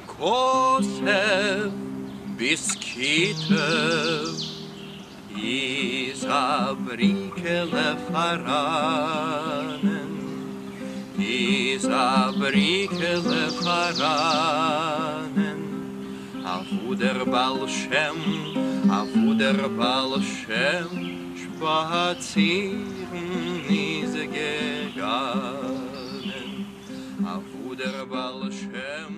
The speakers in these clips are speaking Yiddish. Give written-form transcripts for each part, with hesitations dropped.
קאסוב ביז קיטוב איז א בריקעלע פאראנען, איז א בריקעלע פאראנען, אוואו דער בעל שם, אוואו דער בעל שם שפאצירן איז געגאנען, אוואו דער בעל שם,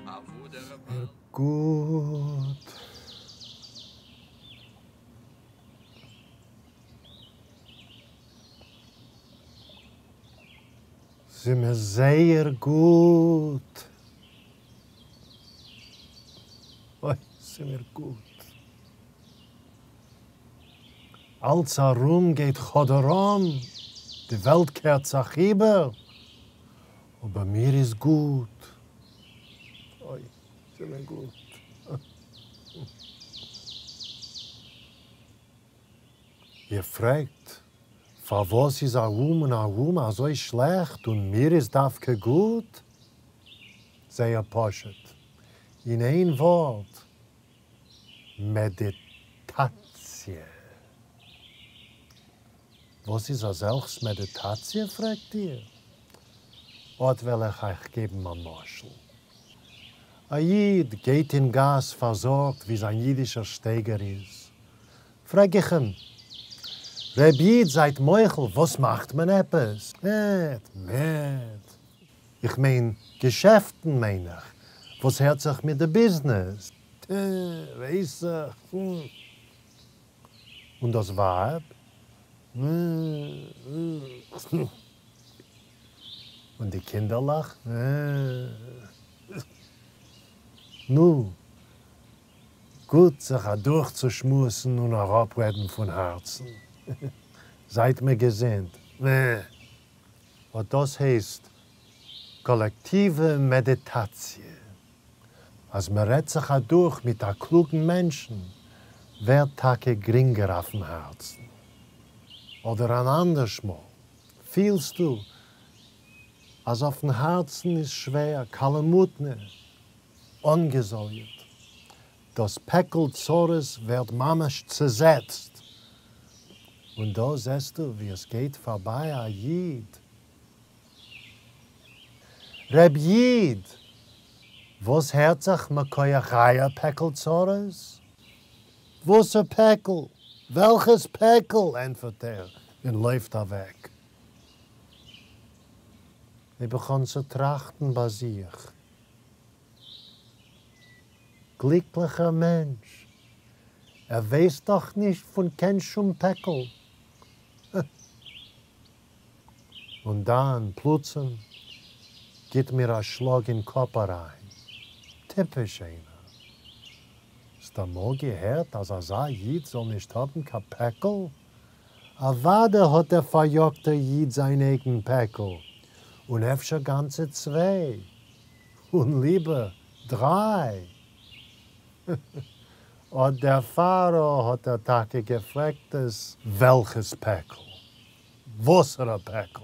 אוואו דער בעל. גוט. ס'מיר זייער גוט. אוי, ס'מיר גוט. אלץ ארום גייט כאדאראם, די וועלט קערט זיך איבער, אבער מיר איז גוט. אוי, ס'מיר גוט. איר פרעגט פארוואס איז ארום און ארום אזוי שלעכט און מיר איז דווקא גוט? זייער פשוט, אין איין ווארט, מעדיטאציע. וואס איז אזעלכס מעדיטאציע פרעגט איר? אט וועל איך אייך געבן א משל. א איד גייט אין גאס פארזארגט ווי זיין אידישער שטייגער איז. פרעג איך אים, ר' איד זייט מוחל וואס מאכט מען עפעס? עט, מעט. איך מיין געשעפטן מיין איך, וואס הערט זיך מיט די ביזנעס? ט, ווייס איך. און דאס ווייב? און די קינדערלעך? נו, גוט זיך אדורכצושמועסן און אראפרעדן פון הארצן. זייט מיר געזונט. אט דאס הייסט קאלעקטיווע מעדיטאציע. אז מען רעדט זיך אדורך מיט א קלוגן מענטשן, ווערט טאקע גרינגער אויפן הארצן. אדער אן אנדערש מאל, פילסטו אז אויפן הארצן איז שווער, קאלעמוטנע, אנגעזאליעט, דאס פעקל צרות ווערט ממש צעזעצט, און דא זעסטו ווי עס גייט פארביי א איד, ר' איד! וואס הערט זיך מכח אייער פעקל צרות? וואסער פעקל? וועלכעס פעקל? ענטפערט ער און לויפט אוועק. הייב איך אן צו טראכטן ביי זיך, גליקליכער מענטש, ער ווייסט דאך נישט פון קיין שום פעקל. און דאן פלוצים גיט מיר א שלאג אין קאפ אריין, טיפש איינער, האסט אמאל געהערט אז אזא איד זאל נישט האבן קיין פעקל? אוודאי האט דער פאריאגטער איד זיין אייגן פעקל, און אפשר גאנצע צוויי, און ליבער דריי. אט דערפאר האט ער טאקע געפרעגט עס וועלכעס פעקל? וואסערע פעקל?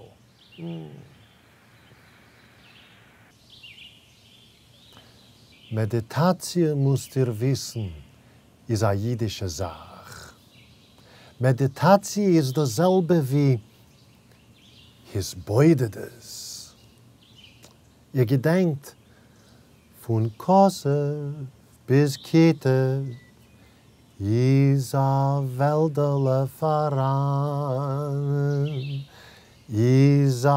מעדיטאציע מוזט איר וויסן איז א אידישע זאך. מעדיטאציע איז דאס זעלבע ווי התבודדות. איר געדענקט פון קאסוב ביז קיטוב איז א וועלדעלע פאראנען, איז א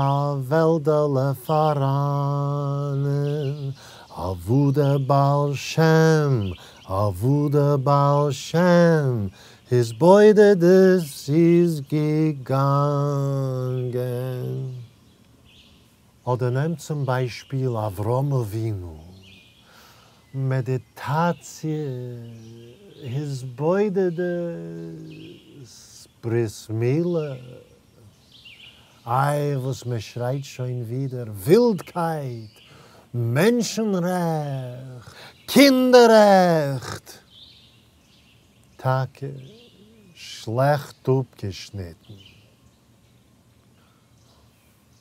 וועלדעלע פאראנען, אוואו דער בעל שם, אוואו דער בעל שם התבודדות איז געגאנגען. אדער נעם צום ביישפיל אברהם אבינו, מעדיטאציע, התבודדות, ברית מילה, איי וואס מען שרייט שוין ווידער, ווילדקייט, מענטשן-רעכט, קינדער-רעכט, טאקע שלעכט אפגעשניטן.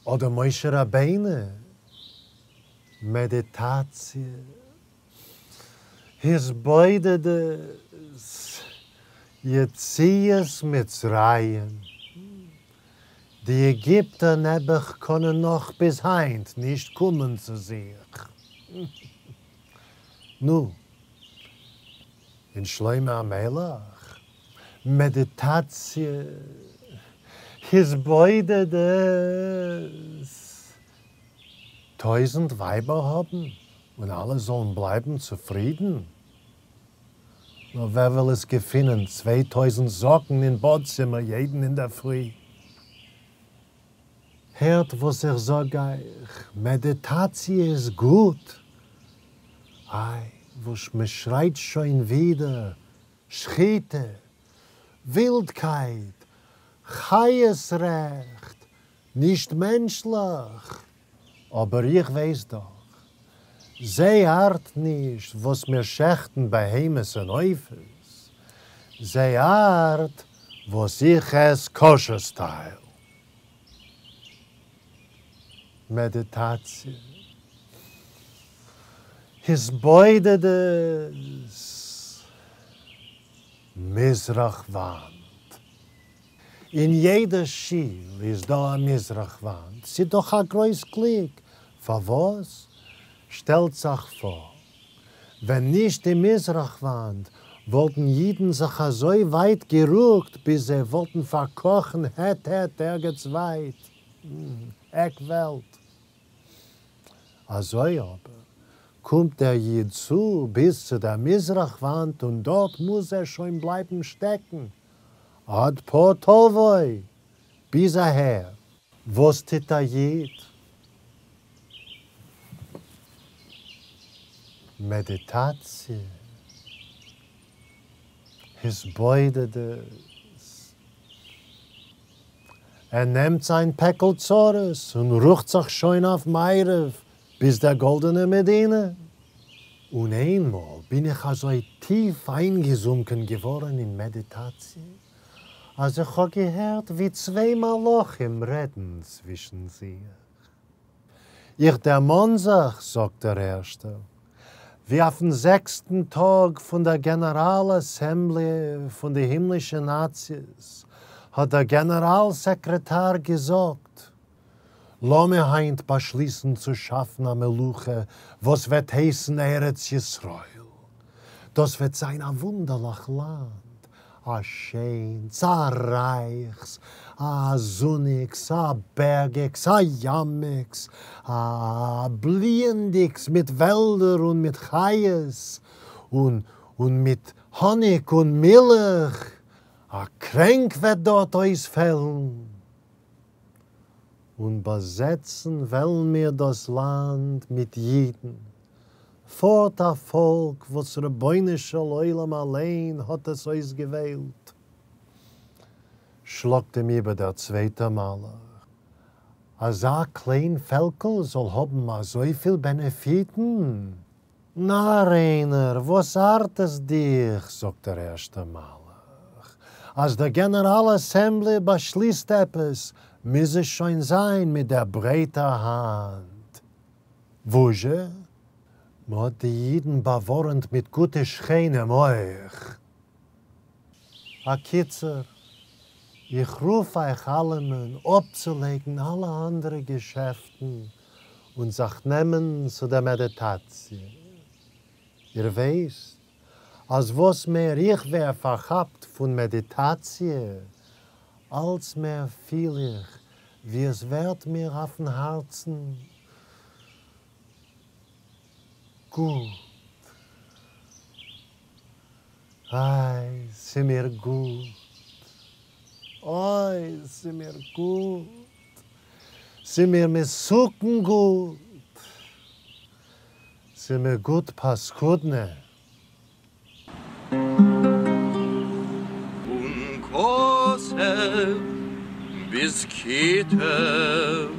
אדער משה רבינו, מעדיטאציע, התבודדות, יציאת מצרים, די עגיפטער נעבעך קאנען נאך ביז היינט נישט קומען צו זיך. נו, און שלמה המלך? מעדיטאציע, התבודדות, טויזענט ווייבער האבן און אלע זאלן בלייבן צופרידן? נאר ווער וויל עס געפינען 2000 זאקן אין באדצימער יעדן אינדערפרי? הערט וואס איך זאג אייך, מעדיטאציע איז גוט! איי וואס מען שרייט שוין ווידער, שחיטה, ווילדקייט, חיות רעכט, נישט מענטשליך. אבער איך ווייס דאך, זיי ארט נישט וואס מיר שעכטן בהמות און עופות, זיי ארט וואס איך עס כשר סטייל. מעדיטאציע, התבודדות, מזרח וואנט. אין יעדע שיל איז דא א מזרח וואנט, ס'איז דאך א גרויס גליק, פארוואס? שטעלט זיך פאר, ווען נישט די מזרח וואנט, וואלטן אידן זיך אזוי ווייט גערוקט ביז זיי וואלטן פארקראכן העט העט ערגעץ ווייט, עק וועלט. אזוי אבער קומט דער איד צו ביז צו דער מזרח וואנט און דארט מוז ער שוין בלייבן שטעקן עד פה תבוא, ביז אהער. וואס טוט א איד? מעדיטאציע, התבודדות, ער נעמט זיין פעקל צרות און רוקט זיך שוין אויף מערב ביז דער גאלדענער מדינה. און איינמאל בין איך אזוי טיף איינגעזונקען געווארן אין מעדיטאציע, אז איך האב געהערט ווי צוויי מלאכים רעדן צווישן זיך. איך דערמאן זיך, זאגט דער ערשטער, ווי אויפן זעקסטן טאג פון דער גענעראל אסעמבלי פון די הימלישע נאציעס האט דער גענעראל סעקרעטאר געזאגט, לאמיר היינט באשליסן צו שאפן א מלוכה וואס וועט הייסן ארץ ישראל. דאס וועט זיין א וואונדערליך לאנד, א שיינס, א רייכס, א זוניגס, א בערגיגס, א ימיגס, א בליענדיגס מיט וועלדער און מיט חיות, און און מיט האניג און מילך, א קרענק וועט דארט אויספעלן. און באזעצן וועלן מיר דאס לאנד מיט אידן, פארט א פאלק וואס רבונו של עולם אליין האט עס אויסגעוועלט. שלאגט אים איבער דער צווייטער מלאך, אזא קליין פעלקל זאל האבן אזויפיל בענעפיטן? נאר איינער, וואס ארט עס דיך, זאגט דער ערשטער מלאך, אז דער גענעראל אסעמבלי באשליסט עפעס, מוז עס שוין זיין מיט דער ברייטער האנט. וואזשע? מ'האט די אידן באווארענט מיט גוטע שכנים אויך. אקיצור, איך רוף אייך אלעמען אפצולייגן אלע אנדערע געשעפטן און זיך נעמען צו דער מעדיטאציע. איר ווייסט אז וואס מער איך ווער פארכאפט פון מעדיטאציע, אלץ מער פיל איך ווי עס ווערט מיר אויפן הארצן גוט. איי, ס'מיר גוט. אוי, ס'מיר גוט. ס'מיר מסוכן גוט. ס'מיר גוט פאסקודנע. פון קאסוב ביז קיטוב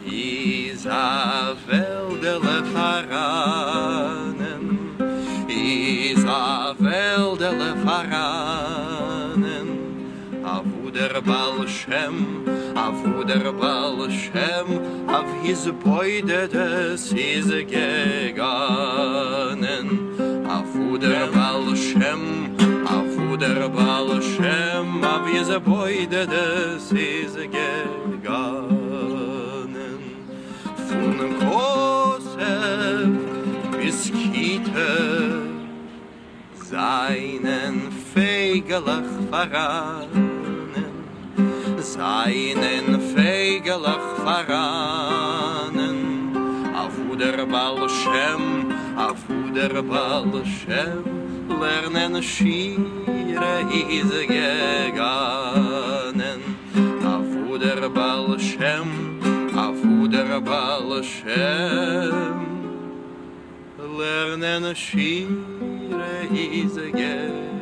איז א וועלדעלע פאראנען, איז א וועלדעלע פאראנען, אוואו דער בעל שם, אוואו דער בעל שם אויף התבודדות איז געגאנען. התבודדות איז געגאנען פון קאסוב ביז קיטע זיינען פייגעלעך פאראנען זיינען פייגעלעך פאראנען אוואו דער בעל שם אוואו דער בעל שם לערנען שירה איז געגאנען אוואו דער בעל שם אוואו דער בעל שם לערנען שירה איז געגאנען.